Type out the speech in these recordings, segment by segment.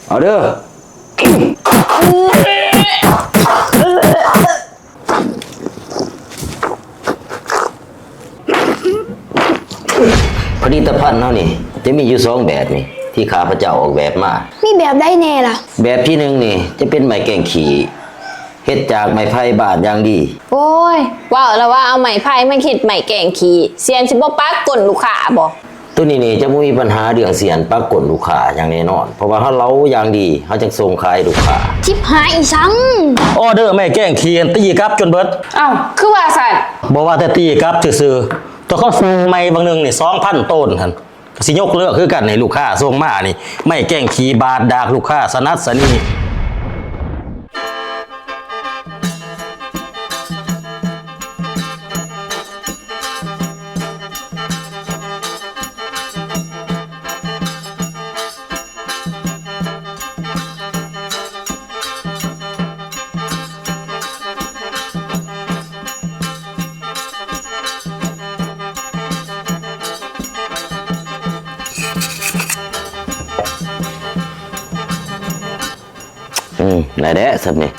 ເອົາເດີ້. ຜະລິດຕະພັນເຮົານີ້ຈະມີຢູ່ສອງແບບນີ້ ທີ່ຂ້າພະເຈົ້າອອກແບບມາ. ມີແບບໃດແດ່ລະ? ແບບທີໜຶ່ງນີ້ຈະເປັນໄມ້ແກງຂີ້ ເຮັດຈາກໄມ້ໄຜ່ບາດຢ່າງດີ. ໂອ້ຍ ເວົ້າລະວ່າເອົາໄມ້ໄຜ່ມາເຮັດໄມ້ແກງຂີ້ ສ່ຽນຊິບໍ່ປາກກົ້ນລູກຄ້າບໍ? ໂຕນີ້ນີ້ຈະບໍ່ມີບັນຫາເລື່ອງສ່ຽນປາກກົ້ນລູກຄ້າຢ່າງແນ່ນອນ ເພາະວ່າເຮົາເຫຼົາຢ່າງດີ ເຮົາຈັ່ງສົ່ງຂາຍລູກຄ້າ. ຊິບຫາອີ່ສັງ? ອໍເດີໄມ້ແກງຂີ້ຫັ້ນຕີກັບຈົນເບິດ. ອ້າວ ຄືວ່າຊັ້ນ? ບໍ່ວ່າແຕ່ຕີກັບຊື່ໆ ໂຕເຂົາສັ່ງໃໝ່ບາງໜຶ່ງນີ້ສອງພັນໂຕນຫັ້ນ ກໍຊິຍົກເລີກຄືກັນ. ໃຫ້ລູກຄ້າສົ່ງມານີ້ ໄມ້ແກງຂີ້ບາດດາກ ລູກຄ້າສະໜັດສະໜີ. ອືມ ໄດ້ແລ້ວສ່ຳນີ້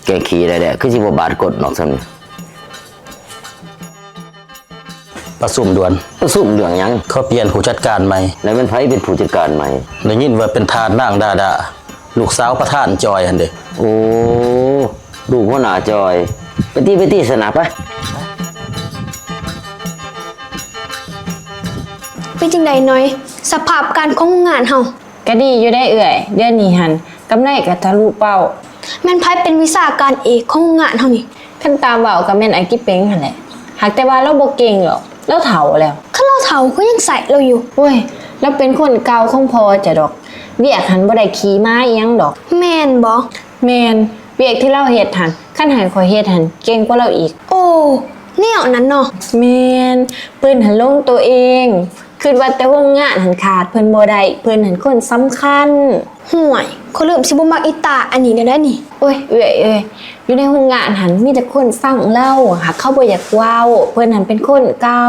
ແກງຂີ້ໄດ້ແລ້ວ ຄືຊິບໍ່ບາດກົ້ນດອກສ່ຳນີ້. ປະຊຸມດ່ວນ. ປະຊຸມເລື່ອງຫຍັງ? ເຂົາປ່ຽນຜູ້ຈັດການໃໝ່. ແລ້ວແມ່ນໃຜເປັນຜູ້ຈັດການໃໝ່? ໄດ້ຍິນວ່າເປັນທ່ານນາງດາດາ ລູກສາວປະທານຈອຍຫັ້ນເດ. ໂອ້ ລູກຫົວໜ້າຈອຍ. ໄປຕິ ໄປຕິຊັ້ນນະ ໄປ. ເປັນຈັ່ງໃດໜ້ອຍ ສະພາບການຂອງໂຮງງານເຮົາ? ກະດີຢູ່ໄດ໋ເອື້ອຍ ເດືອນນີ້ຫັ້ນກຳໄລກະທະລຸເປົ້າ. ແມ່ນໃຜເປັນວິຊາການເອກຂອງໂຮງງານເຮົານີ້? ຄັນຕາມເວົ້າກະແມ່ນອ້າຍກິເປັງຫັ້ນແຫຼະ ຫາກແຕ່ວ່າລາວບໍ່ເກັ່ງດອກ ລາວເຖົ້າແລ້ວ. ຄັນລາວເຖົ້າກະຍັງໃຊ້ລາວຢູ່. ໂອ້ຍ ລາວເປັນຄົນເກົ່າຂອງພໍ່ເຈົ້າດອກ ວຽກຫັ້ນບໍ່ໄດ້ຂີ້ໝາອີ່ຫຍັງດອກ. ແມ່ນບໍ່? ແມ່ນ ວຽກທີ່ລາວເຮັດຫັ້ນ ຄັນໃຫ້ຂ້ອຍເຮັດຫັ້ນເກັ່ງກວ່າລາວອີກ. ໂອ້ ແນວນັ້ນເນາະ. ແມ່ນ ເພິ່ນຫັ້ນຫຼົງໂຕເອງ ຄິດວ່າແຕ່ໂຮງງານຫັ້ນຂາດເພິ່ນບໍ່ໄດ້ ເພິ່ນຫັ້ນຄົນສຳຄັນ. ຫ້ວຍ ຂ້ອຍເລີ່ມຊິບໍ່ມັກອີຕາອັນນີ້ແລ້ວໃດ໋ນີ້. ໂອ້ຍ ເອື້ອຍເອີຍ ຢູ່ໃນໂຮງງານຫັ້ນມີແຕ່ຄົນຊັງລາວ ຫາກເຂົາບໍ່ຢາກເວົ້າ ເພິ່ນຫັ້ນເປັນຄົນເກົ່າ.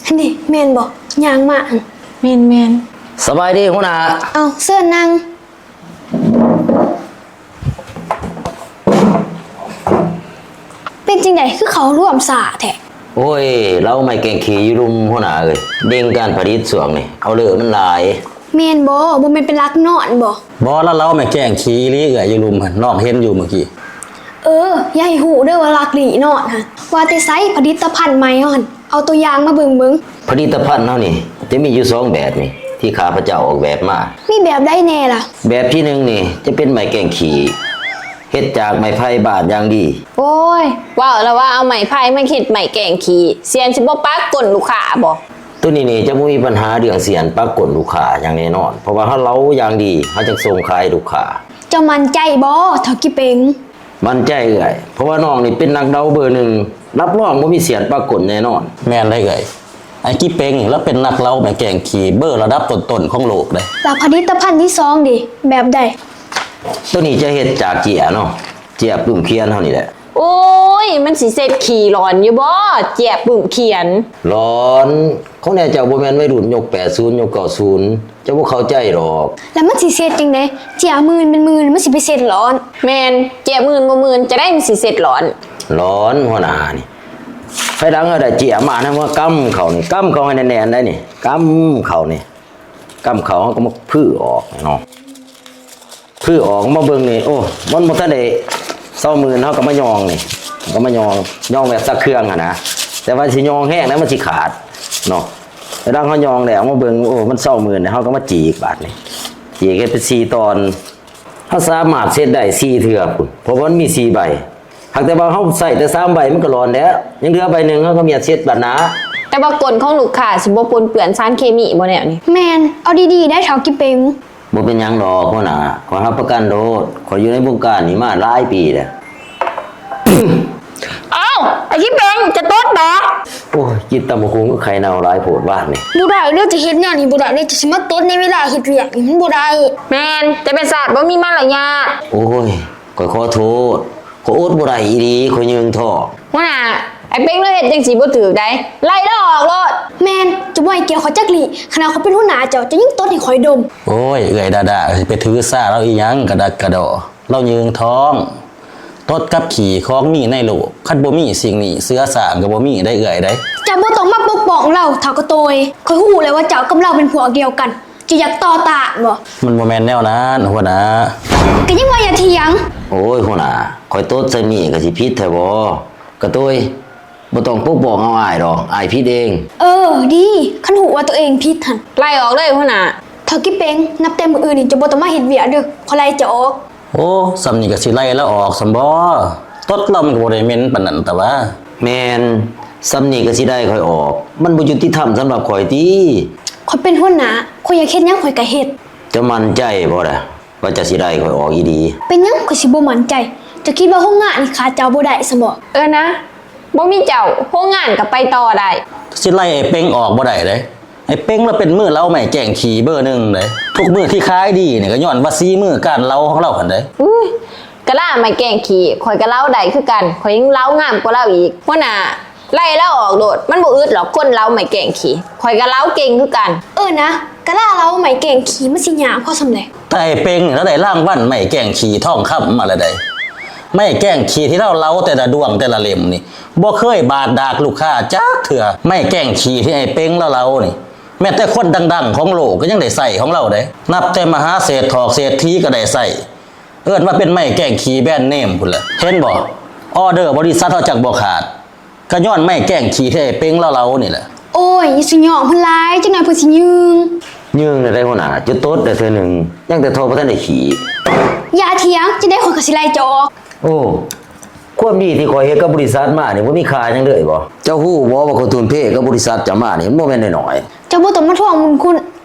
ຫັ້ນເດ ແມ່ນບໍ່? ຍ່າງມາຫັ້ນ. ແມ່ນໆ. ສະບາຍດີຫົວໜ້າ. ເອົ້າ ເຊີນນັ່ງ. ເປັນຈັ່ງໃດຄືເຂົ້າຮ່ວມຊ້າແທ້? ໂອ້ຍ ລາວເອົາໄມ້ແກງຂີ້ຢູ່ລຸ່ມຫົວໜ້າເອີຍ ເລັ່ງການຜະລິດຊ່ວງນີ້ ເອົາເລີະມັນຫຼາຍ. ແມ່ນບໍ່? ບໍ່ແມ່ນເປັນຫຼັກນອນບໍ່? ບໍ່ລະ ລາວເອົາໄມ້ແກງຂີ້ອີ່ຫຼີເອື້ອຍ ຢູ່ລຸ່ມຫັ້ນ ນ້ອງເຫັນຢູ່ມື້ກີ້. ເອີ ຢ່າໃຫ້ຮູ້ເດີວ່າລັກລີ້ນອນຫັ້ນ. ວ່າແຕ່ໃສຜະລິດຕະພັນໃໝ່ເຮົາຫັ້ນ? ເອົາຕົວຢ່າງມາເບິ່ງເບິ່ງ. ຜະລິດຕະພັນເຮົານີ້ຈະມີຢູ່ສອງແບບນີ້ ທີ່ຂ້າພະເຈົ້າອອກແບບມາ. ມີແບບໃດແດ່ລະ? ແບບທີໜຶ່ງນີ້ຈະເປັນໄມ້ແກງຂີ້ ເຮັດຈາກໄມ້ໄຜ່ບາດຢ່າງດີ. ໂອ້ຍ ເວົ້າລະວ່າເອົາໄມ້ໄຜ່ມາເຮັດໄມ້ແກງຂີ້ ສ່ຽນຊິບໍ່ປາກກົ້ນລູກຄ້າບໍ? ໂຕນີ້ນີ້ຈະບໍ່ມີບັນຫາເລື່ອງສ່ຽນປາກກົ້ນລູກຄ້າຢ່າງແນ່ນອນ ເພາະວ່າເຮົາເຫຼົາຢ່າງດີ ເຮົາຈັ່ງສົ່ງຂາຍລູກຄ້າ. ເຈົ້າໝັ້ນໃຈບໍ່ ທ້າວກິເປັງ? ໝັ້ນໃຈເອື້ອຍ ເພາະວ່ານ້ອງນີ້ເປັນນັກເຫຼົາເບີໜຶ່ງ ຮັບຮອງບໍ່ມີສ່ຽນປາກກົ້ນແນ່ນອນ. ແມ່ນເດ້ເອື້ອຍ ອ້າຍກິເປັງລາວເປັນນັກເຫຼົາໄມ້ແກງຂີ້ເບີລະດັບຕົ້ນໆຂອງໂລກເດ້. ລະຜະລິດຕະພັນທີສອງເດ ແບບໃດ? ໂຕນີ້ຈະເຮັດຈາກເຈ້ຍເນາະ ເຈ້ຍປຶ້ມຂຽນເຮົານີ້ແຫຼະ. ໂອ້ຍ ມັນຊິເຊັດຂີ້ຫຼອນຢູ່ບໍ່ ເຈ້ຍປຶ້ມຂຽນ? ຫຼອນ. ຂອງແນວເຈົ້າບໍ່ແມ່ນໄວລຸ້ນຍຸກແປດສິບ ຍຸກເກົ້າສິບ ເຈົ້າບໍ່ເຂົ້າໃຈດອກ. ແລ້ວມັນຊິເຊັດຈັ່ງໃດ? ເຈ້ຍໝື່ນເປັນໝື່ນ ມັນຊິໄປເຊັດຫຼອນ? ແມ່ນ ເຈ້ຍໝື່ນບໍ່ໝື່ນ ຈັ່ງໃດມັນຊິເຊັດຫຼອນ? ຫຼອນ ຫົວໜ້ານີ້ ພາຍຫຼັງເຮົາໄດ້ເຈ້ຍມານຳ ເຮົາກຳເຂົ້ານີ້ ກຳເຂົ້າໃຫ້ແໜ້ນໆໄດ໋ນີ້ ກຳເຂົ້ານີ້ ກຳເຂົ້າ ເຮົາກໍມາຜືອອອກເນາະ. ຜືອອອກມາເບິ່ງນີ້ ໂອ້ ມັນບໍ່ທັນໄດ້ເຊົາໝື່ນ ເຮົາກໍມາຍ່ອງນີ້ ກໍມາຍ່ອງ ຍ່ອງແບບຊັກເຄື່ອງຫັ້ນນະ ແຕ່ວ່າຊິຍ່ອງແຮງນະ ມັນຊິຂາດເນາະ. ແລ້ວເຮົາຍ່ອງແລ້ວມາເບິ່ງ ໂອ້ ມັນເຊົາໝື່ນ ເຮົາກໍມາຈີກບາດນີ້ ຈີກເຮັດເປັນສີ່ຕອນ ເຮົາສາມາດເຊັດໄດ້ສີ່ເທື່ອພຸ້ນ ເພາະວ່າມັນມີສີ່ໃບ. ຫາກແຕ່ວ່າເຮົາໃຊ້ແຕ່ສາມໃບມັນກໍຫຼອນແລ້ວ ຍັງເຫຼືອໃບໜຶ່ງ ເຮົາກໍມຽດເຊັດບາດໜ້າ. ແຕ່ວ່າກົ້ນຂອງລູກຄ້າຊິບໍ່ປົນເປື້ອນສານເຄມີບໍ່ແນວນີ້? ແມ່ນ ເອົາດີໆໄດ໋ ທ້າວກິເປັງ. ບໍ່ເປັນຫຍັງດອກຫົວໜ້າ ຂ້ອຍຮັບປະກັນໂລດ ຂ້ອຍຢູ່ໃນວົງການນີ້ມາຫຼາຍປີແລ້ວ. ເອົ້າ ໄອ້ກິເປັງ ຈະຕົດບໍ? ໂອ້ຍ ກິນຕຳບັກຫຸ່ງກັບໄຂ່ເນົ່າຫຼາຍໂພດວານນີ້. ບໍ່ໄດ້ເດີ ຈະເຮັດແນວນີ້ບໍ່ໄດ້ເດີ ຈະຊິມາຕົດໃນເວລາເຮັດວຽກນີ້ ມັນບໍ່ໄດ້. ແມ່ນ ແຕ່ເປັນຊາດບໍ່ມີມາລະຍາດ. ໂອ້ຍ ຂ້ອຍຂໍໂທດ ຂ້ອຍອົດບໍ່ໄດ້ອີ່ຫຼີ ຂ້ອຍຍືງທ້ອງ. ຫົວໜ້າ ອ້າຍເປັງລາວເຮັດຈັ່ງຊີ້ບໍ່ຖືກໃດ໋ ໄລ່ລາວອອກໂລດ. ແມ່ນ, ເຈົ້າບໍ່ໃຫ້ກຽດຂ້ອຍຈັກລີ້, ຂະໜາດຂ້ອຍເປັນຫົວໜ້າເຈົ້າ ເຈົ້າຍັງຕົດໃຫ້ຂ້ອຍດົມ. ໂອ້ຍ ເອື້ອຍດາດາ ຊິໄປຖືສາລາວອີ່ຫຍັງ ກະດັກກະດໍ. ລາວຍືງທ້ອງ. ຕົດກັບຂີ້ຂອງມີໃນໂລກ, ຄັນບໍ່ມີສິ່ງນີ້ ເສືອຊ້າງກໍບໍ່ມີໄດ໋ເອື້ອຍເດ້. ເຈົ້າບໍ່ຕ້ອງມາປົກປ້ອງລາວ ທ້າວກະໂຕຍ. ຂ້ອຍຮູ້ແລ້ວວ່າເຈົ້າກັບລາວເປັນພວກດຽວກັນ. ເຈົ້າຢາກຕໍ່ຕ້ານບໍ່? ມັນບໍ່ແມ່ນແນວນັ້ນຫົວໜ້າ. ກໍຍັງວ່າຢ່າຖຽງ. ໂອ້ຍ ຫົວໜ້າ, ຂ້ອຍຕົດໃສ່ມີກໍຊິຜິດແທ້ບໍ່? ກະໂຕຍ, ບໍ່ຕ້ອງປົກປ້ອງເອົາອ້າຍດອກ, ອ້າຍຜິດເອງ. ເອີ ດີ, ຄັນຮູ້ວ່າໂຕເອງຜິດຫັ້ນ. ໄລ່ອອກເລີຍຫົວໜ້າ. ທ້າວກິເປັງ, ນັບແຕ່ມື້ອື່ນນີ້ເຈົ້າບໍ່ຕ້ອງມາເຮັດວຽກເດີ້, ຂ້ອຍໄລ່ເຈົ້າອອກ. ໂອ້ ສ່ຳນີ້ກໍຊິໄລ່ລາວອອກຊັ້ນບໍ? ຕົດລາວມັນກໍບໍ່ໄດ້ເໝັນປານນັ້ນຕະຫວາ. ແມ່ນ, ສ່ຳນີ້ກໍຊິໄລ່ຂ້ອຍອອກ, ມັນບໍ່ຍຸຕິທຳສຳລັບຂ້ອຍຕິ? ຂ້ອຍເປັນຫົວໜ້າ, ຂ້ອຍຢາກເຮັດຫຍັງຂ້ອຍກໍເຮັດ. ເຈົ້າໝັ້ນໃຈບໍ່ລະ ວ່າເຈົ້າຊິໄລ່ຂ້ອຍອອກອີ່ຫຼີ? ເປັນຫຍັງຂ້ອຍຊິບໍ່ໝັ້ນໃຈ? ເຈົ້າຄິດວ່າໂຮງງານນີ້ຂາດເຈົ້າບໍ່ໄດ້ຊັ້ນບໍ? ເອີນະ, ບໍ່ມີເຈົ້າ ໂຮງງານກໍໄປຕໍ່ໄດ້. ຊິໄລ່ໄອ້ເປັງອອກບໍ່ໄດ້ເດ້. ໄອ້ເປັງລາວເປັນມືເຫຼົາໄມ້ແກ້ງຂີ້ເບີໜຶ່ງເດ້. ທຸກມື້ທີ່ຂາຍດີນີ້ກໍຍ້ອນວ່າສີມືການເຫຼົາຂອງລາວຫັ້ນເດ້. ອຸ້ຍ ກະລາໄມ້ແກ້ງຂີ້ ຂ້ອຍກໍເຫຼົາໄດ້ຄືກັນ, ຂ້ອຍຍັງເຫຼົາງາມກວ່າລາວອີກ. ຫົວໜ້າ, ໄລ່ລາວອອກໂລດ, ມັນບໍ່ອຶດດອກຄົນເຫຼົາໄມ້ແກ້ງຂີ້, ຂ້ອຍກໍເຫຼົາເກັ່ງຄືກັນ. ເອີນະ, ກະລາເຫຼົາໄມ້ແກ້ງຂີ້ມັນຊິຍາກພໍສ່ຳໃດ? ແຕ່ໄອ້ເປັງນີ້ລາວໄດ້ລາງວັນໄມ້ແກ້ງຂີ້ທອງຄຳມາແລ້ວໃດ໋. ໄມ້ແກ້ງຂີ້ທີ່ລາວເຫຼົາແຕ່ລະດວງແຕ່ລະເຫຼັ້ມນີ້ ບໍ່ເຄີຍບາດດາກລູກຄ້າຈັກເທື່ອ. ໄມ້ແກ້ງຂີ້ທີ່ໄອ້ເປັງລາວເຫຼົານີ້ ແມ້ແຕ່ຄົນດັງໆຂອງໂລກກໍຍັງໄດ້ໃຊ້ຂອງລາວເດ້. ນັບແຕ່ມະຫາເສດຖອກເສດຖີກໍໄດ້ໃຊ້. ເອີ້ນວ່າເປັນໄມ້ແກ້ງຂີ້ແບຣນເນມພຸ້ນແຫຼະ. ເຫັນບໍ່? ອໍເດີບໍລິສັດເຮົາຈັກບໍ່ຂາດ ກໍຍ້ອນໄມ້ແກ້ງຂີ້ທີ່ໄອ້ເປັງລາວເຫຼົານີ້ແຫຼະ. ໂອ້ຍ ຢ່າຊິຍ້ອງເພິ່ນຫຼາຍ, ຈັກໜ້ອຍເພິ່ນຊິຍືງ. ຍືງແນວໃດຫົວໜ້າ? ເຈົ້າຕົດແລ້ວເທື່ອໜຶ່ງ, ຍັງແຕ່ທໍ່ບໍ່ທັນໄດ້ຂີ້. ຢ່າຖຽງ, ຈັ່ງໃດຂ້ອຍກໍຊິໄລ່ເຈົ້າອອກ. ໂອ້ ຄວາມດີທີ່ຂ້ອຍເຮັດກັບບໍລິສັດມານີ້ ບໍ່ມີຄ່າຫຍັງເລີຍບໍ? ເຈົ້າຮູ້ບໍ່ວ່າຂ້ອຍທຸ່ມເທກັບບໍລິສັດເຈົ້າມານີ້ ມັນບໍ່ແມ່ນນ້ອຍໆ. ເຈົ້າບໍ່ຕ້ອງມາທວງບຸນຄຸນ.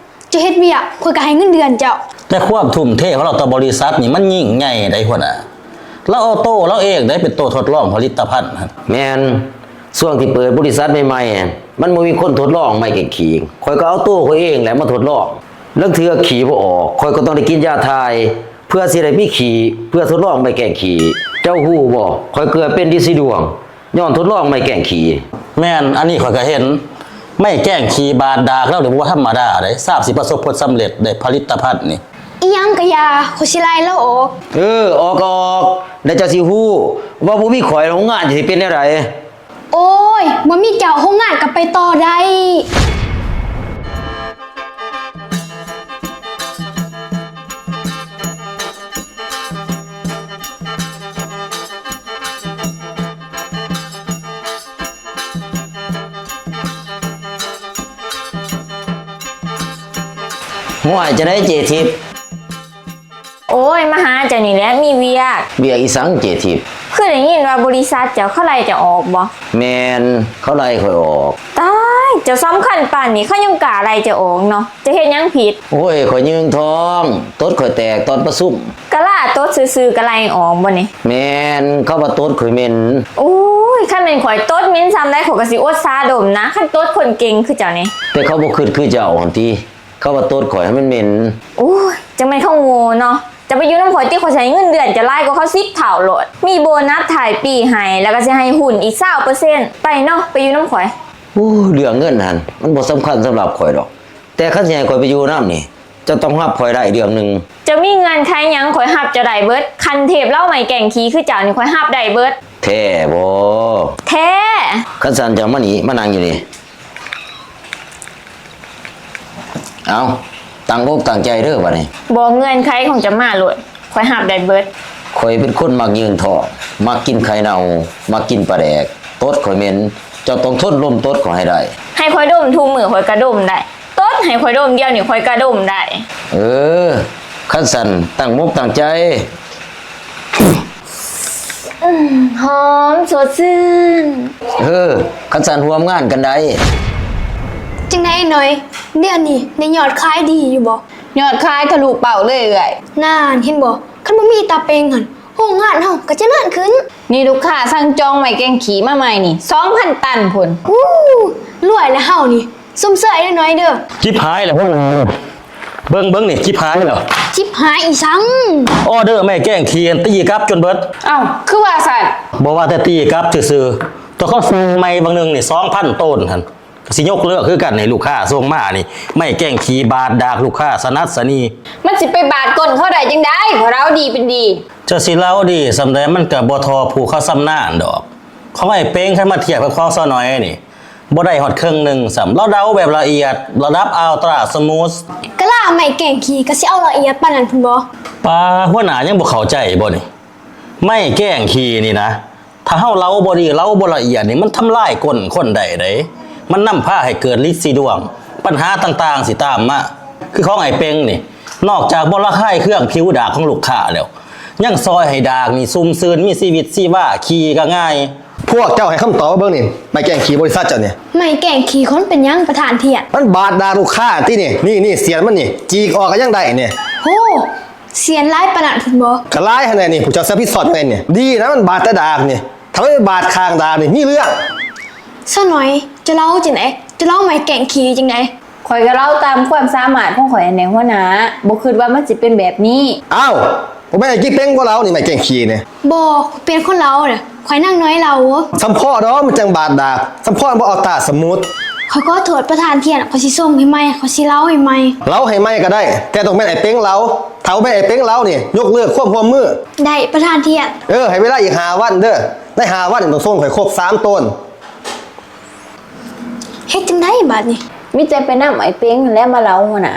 ເຈົ້າເຮັດວຽກ ຂ້ອຍກໍໃຫ້ເງິນເດືອນເຈົ້າ. ແຕ່ຄວາມທຸ່ມເທຂອງລາວຕໍ່ບໍລິສັດນີ້ ມັນຍິ່ງໃຫຍ່ໃດ໋ຫົວໜ້າ. ລາວເອົາໂຕລາວເອງໄດ້ເປັນໂຕທົດລອງຜະລິດຕະພັນຫັ້ນ. ແມ່ນ, ຊ່ວງທີ່ເປີດບໍລິສັດໃໝ່ໆ ມັນບໍ່ມີຄົນທົດລອງໄມ້ແກ້ງຂີ້, ຂ້ອຍກໍເອົາໂຕຂ້ອຍເອງແຫຼະມາທົດລອງ. ລາງເທື່ອຂີ້ບໍ່ອອກ, ຂ້ອຍກໍຕ້ອງໄດ້ກິນຢາຖ່າຍ ເພື່ອຊິໄດ້ມີຂີ້ ເພື່ອທົດລອງໄມ້ແກ້ງຂີ້. ເຈົ້າຮູ້ບໍ່? ຂ້ອຍເກືອບເປັນລິດສີດວງ ຍ້ອນທົດລອງໄມ້ແກ້ງຂີ້. ແມ່ນ, ອັນນີ້ຂ້ອຍກໍເຫັນ. ໄມ້ແກ້ງຂີ້ບາດດາກລາວນີ້ບໍ່ທຳມະດາເດ້, ຊາບຊິປະສົບຜົນສຳເລັດໄດ້ຜະລິດຕະພັນນີ້. ອີ່ຫຍັງກໍຢ່າ, ຂ້ອຍຊິໄລ່ລາວອອກ. ເອີ, ອອກກໍອອກ, ແລ້ວເຈົ້າຊິຮູ້ວ່າບໍ່ມີຂ້ອຍ ໂຮງງານຈະຊິເປັນແນວໃດ. ໂອ້ຍ, ບໍ່ມີເຈົ້າ ໂຮງງານກໍໄປຕໍ່ໄດ້. ຫ້ວຍ ຈັ່ງໃດເຈທິບ? ໂອ້ຍ ມາຫາເຈົ້ານີ້ແຫຼະ ມີວຽກ. ວຽກອີ່ສັງເຈທິບ? ຄືໄດ້ຍິນວ່າບໍລິສັດເຈົ້າເຂົາໄລ່ເຈົ້າອອກບໍ? ແມ່ນ, ເຂົາໄລ່ຂ້ອຍອອກ. ຕາຍ, ເຈົ້າສຳຄັນປານນີ້ ເຂົາຍັງກ້າໄລ່ເຈົ້າອອກເນາະ. ເຈົ້າເຮັດຫຍັງຜິດ? ໂອ້ຍ ຂ້ອຍຍືງທ້ອງ, ຕົດຂ້ອຍແຕກຕອນປະຊຸມ. ກະລາຕົດຊື່ໆ ກະໄລ່ອອກບໍນີ້? ແມ່ນ, ເຂົາວ່າຕົດຂ້ອຍເໝັນ. ໂອ້ຍ ຄັນແມ່ນຂ້ອຍຕົດເໝັນຊ່ຳໃດ ຂ້ອຍກໍຊິອົດສາດົມນະ, ຄັນຕົດຄົນເກັ່ງຄືເຈົ້ານີ້. ແຕ່ເຂົາບໍ່ຄິດຄືເຈົ້າຫັ້ນຕິ, ເຂົາວ່າຕົດຂ້ອຍໃຫ້ມັນເໝັນ. ໂອ້ຍ ຈັ່ງແມ່ນເຂົາໂງ່ເນາະ. ເຈົ້າໄປຢູ່ນຳຂ້ອຍຕິ, ຂ້ອຍຊິໃຫ້ເງິນເດືອນເຈົ້າຫຼາຍກວ່າເຂົາສິບເທົ່າໂລດ, ມີໂບນັດທ້າຍປີໃຫ້ ແລ້ວກໍຊິໃຫ້ຫຸ້ນອີກຊາວເປີເຊັນ. ໄປເນາະ, ໄປຢູ່ນຳຂ້ອຍ. ໂອ້ຍ ເລື່ອງເງິນຫັ້ນ ມັນບໍ່ສຳຄັນສຳລັບຂ້ອຍດອກ. ແຕ່ຄັນຊິໃຫ້ຂ້ອຍໄປຢູ່ນຳນີ້ ເຈົ້າຕ້ອງຮັບຂ້ອຍໄດ້ເລື່ອງໜຶ່ງ. ເຈົ້າມີເງື່ອນໄຂຫຍັງ ຂ້ອຍຮັບເຈົ້າໄດ້ເບິດ. ຄັນເທບເລົາໄມ້ແກ້ງຂີ້ຄືເຈົ້ານີ້ ຂ້ອຍຮັບໄດ້ເບິດ. ແທ້ບໍ່? ແທ້. ຄັນຊັ້ນເຈົ້າມານີ້, ມານັ່ງຢູ່ນີ້. ເອົາ, ຕັ້ງອົກຕັ້ງໃຈເດີ້ບັດນີ້. ບອກເງື່ອນໄຂຂອງເຈົ້າມາໂລດ. ຂ້ອຍຮັບໄດ້ເບິດ. ຂ້ອຍເປັນຄົນມັກຍືງທ້ອງ, ມັກກິນໄຂ່ເນົ່າ, ມັກກິນປາແດກ, ຕົດຂ້ອຍເໝັນ, ເຈົ້າຕ້ອງທົນລົມຕົດຂ້ອຍໃຫ້ໄດ້. ໃຫ້ຂ້ອຍດົມທຸກມື້ຂ້ອຍກໍດົມໄດ້, ຕົດໃຫ້ຂ້ອຍດົມດຽວນີ້ຂ້ອຍກໍດົມໄດ້. ເອີ, ຄັນຊັ້ນຕັ້ງອົກຕັ້ງໃຈ. ອືມ, ຫອມສົດຊື່ນ. ເອີ, ຄັນຊັ້ນຮ່ວມງານກັນໄດ້. ຈັ່ງໃດນ້ອຍ, ດຽວນີ້ໄດ້ຍອດຂາຍດີຢູ່ບໍ່? ຍອດຂາຍທະລຸເປົ້າເລີຍເອື້ອຍ. ນັ້ນ, ເຫັນບໍ່? ຄັນບໍ່ມີຕາເປັງຫັ້ນ, ໂຮງງານເຮົາກໍຈະເລີນຂຶ້ນ. ນີ້ລູກຄ້າສັ່ງຈອງໄມ້ແກ້ງຂີ້ມາໃໝ່ນີ້ ສອງພັນຕັນພຸ້ນ. ອູ້, ລວຍແລ້ວເຮົານີ້, ຊົມເຊີຍເດີ້ນ້ອຍເດີ້. ຈິບຫາຍແລ້ວພວກນັ້ນ, ເບິ່ງ, ເບິ່ງນີ້, ຈິບຫາຍແລ້ວ. ຈິບຫາຍອີ່ສັງ? ອໍເດີໄມ້ແກ້ງຂີ້ຫັ້ນຕີກັບຈົນເບິດ. ເອົ້າ, ຄືວ່າຊັ້ນ? ບໍ່ວ່າແຕ່ຕີກັບຊື່ໆ, ຕົວເຂົາສົ່ງໃໝ່ບາງໜຶ່ງນີ້ສອງພັນໂຕນຫັ້ນ ກໍຊິຍົກເລີກຄືກັນ. ໃຫ້ລູກຄ້າສົ່ງມານີ້ ໄມ້ແກ້ງຂີ້ບາດດາກລູກຄ້າສະໜັດສະໜີ. ມັນຊິໄປບາດກົ້ນເຂົາໄດ້ຈັ່ງໃດ ເພາະເຮົາດີເປັນດີ. ເຈົ້າຊິເລົ່າດີສ່ຳໃດ ມັນກໍບໍ່ທໍ່ຜູ້ເຂົາຊຳນານດອກ. ຂອງອ້າຍເປັງຄັນມາທຽບກັບຂອງຊາວໜ້ອຍນີ້ ບໍ່ໄດ້ຮອດເຄິ່ງໜຶ່ງຊ້ຳ. ລາວເດົາແບບລະອຽດ ລະດັບອັລຕຣາສະມູດ. ກະລາໄມ້ແກ້ງຂີ້ກໍຊິເອົາລະອຽດປານນັ້ນພຸ້ນບໍ? ປາ ຫົວໜ້າຍັງບໍ່ເຂົ້າໃຈບໍນີ້? ໄມ້ແກ້ງຂີ້ນີ້ນະ ຖ້າເຮົາເລົາບໍ່ດີ ເລົາບໍ່ລະອຽດນີ້ ມັນທຳລາຍກົ້ນຄົນໄດ້ເດ້. ມັນນຳພາໃຫ້ເກີດລິດສີດວງ ບັນຫາຕ່າງໆຊິຕາມມາ. ຄືຂອງອ້າຍເປັງນີ້ ນອກຈາກບໍ່ລະຄາຍເຄືອງຜິວດາກຂອງລູກຄ້າແລ້ວ ຍັງຊ່ອຍໃຫ້ດາກນີ້ຊຸ່ມຊື່ນ ມີຊີວິດຊີວາ ຂີ້ກໍງ່າຍ. ພວກເຈົ້າໃຫ້ຄຳຕອບມາເບິ່ງນີ້ ໄມ້ແກ້ງຂີ້ບໍລິສັດເຈົ້ານີ້. ໄມ້ແກ້ງຂີ້ຂອງເປັນຫຍັງປະທານທຽນ? ມັນບາດດາກລູກຄ້າຕິນີ້. ນີ້ ນີ້ສຽນມັນນີ້ ຈີກອອກກໍຍັງໄດ້ນີ້. ໂຫ ສຽນຫຼາຍປານນັ້ນພຸ້ນບໍ? ກໍຫຼາຍຫັ້ນແຫຼະນີ້ ພວກເຈົ້າຊິຮັບຜິດຊອບຈັ່ງໃດນີ້? ດີນະມັນບາດແຕ່ດາກນີ້ ຖ້າມັນໄປບາດຂ້າງດາກນີ້ມີເລື່ອງ. ຊາວໜ້ອຍ ເຈົ້າເລົ່າຈັ່ງໃດ? ເຈົ້າເລົ່າໄມ້ແກ້ງຂີ້ຈັ່ງໃດ? ຂ້ອຍກໍເລົ່າຕາມຄວາມສາມາດຂອງຂ້ອຍຫັ້ນແຫຼະຫົວໜ້າ ບໍ່ຄິດວ່າມັນຊິເປັນແບບນີ້. ອ້າວ ບໍ່ແມ່ນໄອ້ກິເປັງບໍ່ເລົ່ານີ້ ໄມ້ແກ້ງຂີ້ນີ້? ບໍ່ ຂ້ອຍເປັນຄົນເລົ່ານະ ຂ້ອຍນາງນ້ອຍເລົ່າ. ສຳພໍດອກມັນຈັ່ງບາດດາກ ສຳພໍບໍ່ເອົາຕາສະໝຸດ. ຂ້ອຍຂໍໂທດປະທານທຽນ ຂ້ອຍຊິສົ່ງໃຫ້ໃໝ່ ຂ້ອຍຊິເລົ່າໃຫ້ໃໝ່. ເລົ່າໃຫ້ໃໝ່ກໍໄດ້ ແຕ່ຕ້ອງແມ່ນໄອ້ເປັງເລົ່າ. ຖ້າບໍ່ແມ່ນໄອ້ເປັງເລົ່ານີ້ ຍົກເລີກຄວາມຮ່ວມມື. ໄດ້ປະທານທຽນ. ເອີ ໃຫ້ເວລາອີກຫ້າວັນເດີ ໃນຫ້າວັນນີ້ຕ້ອງສົ່ງໃຫ້ຄົບສາມໂຕນ. ເຮັດຈັ່ງໃດບາດນີ້? ມີແຕ່ໄປນຳອ້າຍເປັງຫັ້ນແຫຼະມາເລົ່າຫົວໜ້າ.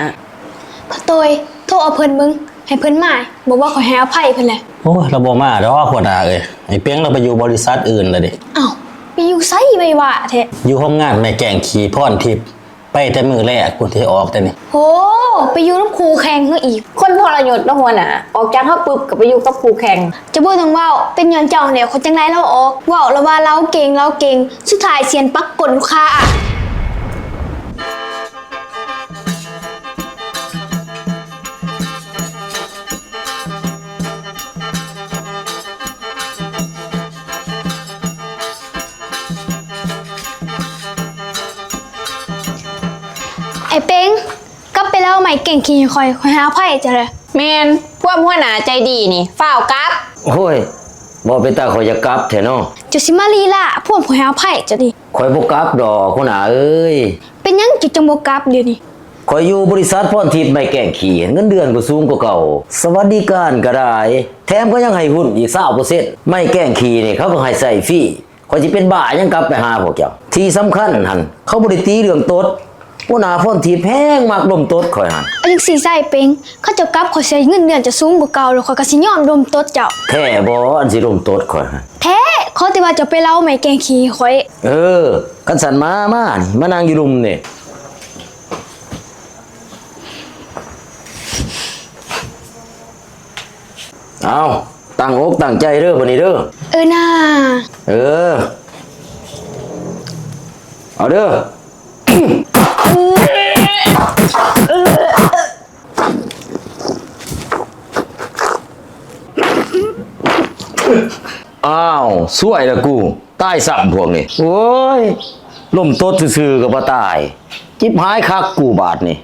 ພໍ່ໂຕຍ ໂທເອົາເພິ່ນເບິ່ງ ໃຫ້ເພິ່ນມາ ບອກວ່າຂ້ອຍໃຫ້ອະໄພເພິ່ນແຫຼະ. ໂອ້ຍ ລາວບໍ່ມາດອກຫົວໜ້າເອີຍ ໄອ້ເປັງລາວໄປຢູ່ບໍລິສັດອື່ນແລ້ວເດ້. ອ້າວ ໄປຢູ່ໃສໄວວາແທ້? ຢູ່ໂຮງງານແມ່ແກ້ງຂີ້ພອນທິບ ໄປແຕ່ມື້ແລກພຸ້ນທີ່ອອກແຕ່ນີ້. ໂຫ ໄປຢູ່ນຳຄູ່ແຂ່ງເຮົາອີກ. ຄົນທໍລະຍົດເນາະຫົວໜ້າ ອອກຈາກເຮົາປຶບກໍໄປຢູ່ກັບຄູ່ແຂ່ງ. ເຈົ້າບໍ່ຕ້ອງເວົ້າ ເປັນຍ້ອນເຈົ້າແຫຼະ ຂ້ອຍຈັ່ງໄລ່ລາວອອກ. ເວົ້າລະວ່າລາວເກັ່ງ ລາວເກັ່ງ ສຸດທ້າຍສຽນປັກກົ້ນລູກຄ້າ. ໄອ້ເປັງ ກັບໄປເລົ່າໄມ້ແກ້ງຂີ້ໃຫ້ຂ້ອຍ ຂ້ອຍໃຫ້ອະໄພເຈົ້າເດີ. ແມ່ນ ພວກຫົວໜ້າໃຈດີນີ້ ຟ້າວກັບ. ໂອ້ຍ ເວົ້າເປັນຕາຂ້ອຍຢາກກັບແທ້ເນາະ. ເຈົ້າຊິມາລີລາ ພວກຂ້ອຍໃຫ້ອະໄພເຈົ້ານີ້. ຂ້ອຍບໍ່ກັບດອກຫົວໜ້າເອີຍ. ເປັນຫຍັງເຈົ້າຈຶ່ງບໍ່ກັບດຽວນີ້? ຂ້ອຍຢູ່ບໍລິສັດພອນທິບໄມ້ແກ້ງຂີ້ ເງິນເດືອນກໍສູງກວ່າເກົ່າ ສະຫວັດດີການກໍຫຼາຍ ແຖມເຂົາຍັງໃຫ້ຮຸ້ນອີກຊາວເປີເຊັນ. ໄມ້ແກ້ງຂີ້ນີ້ເຂົາກໍໃຫ້ໃຊ້ຟຣີ ຂ້ອຍຊິເປັນບ້າຫຍັງກັບໄປຫາພວກເຈົ້າ. ທີ່ສຳຄັນຫັ້ນ ເຂົາບໍ່ໄດ້ຕີເລື່ອງຕົດ ຫົວໜ້າພອນທິບແຮງມັກລົມຕົດຂ້ອຍຫັ້ນ. ເອົາຈັ່ງຊີ້ຊະໄອ້ເປັງ ຄັນເຈົ້າກັບ ຂ້ອຍເສຍເງິນເດືອນເຈົ້າສູງກວ່າເກົ່າ ແລ້ວຂ້ອຍກໍຊິຍອມລົມຕົດເຈົ້າ. ແທ້ບໍ່ ອັນຊິລົມຕົດຂ້ອຍຫັ້ນ? ແທ້ ຂໍແຕ່ວ່າເຈົ້າໄປເລົ່າໄມ້ແກ້ງຂີ້ໃຫ້ຂ້ອຍ. ເອີ ຄັນຊັ້ນມາ ມານີ້ ມານັ່ງຢູ່ລຸ່ມນີ້. ເອົາ ຕັ້ງອົກຕັ້ງໃຈເດີບາດນີ້ເດີ. ເອີນາ. ເອີ ເອົາເດີ. ອ້າວ ສວຍລະກູ. ຕາຍຊ້ຳພວກນີ້. ໂອ້ຍ ລົ້ມຕົດຊື່ໆກໍບໍ່ຕາຍ ຈິບຫາຍຄັກກູບາດນີ້.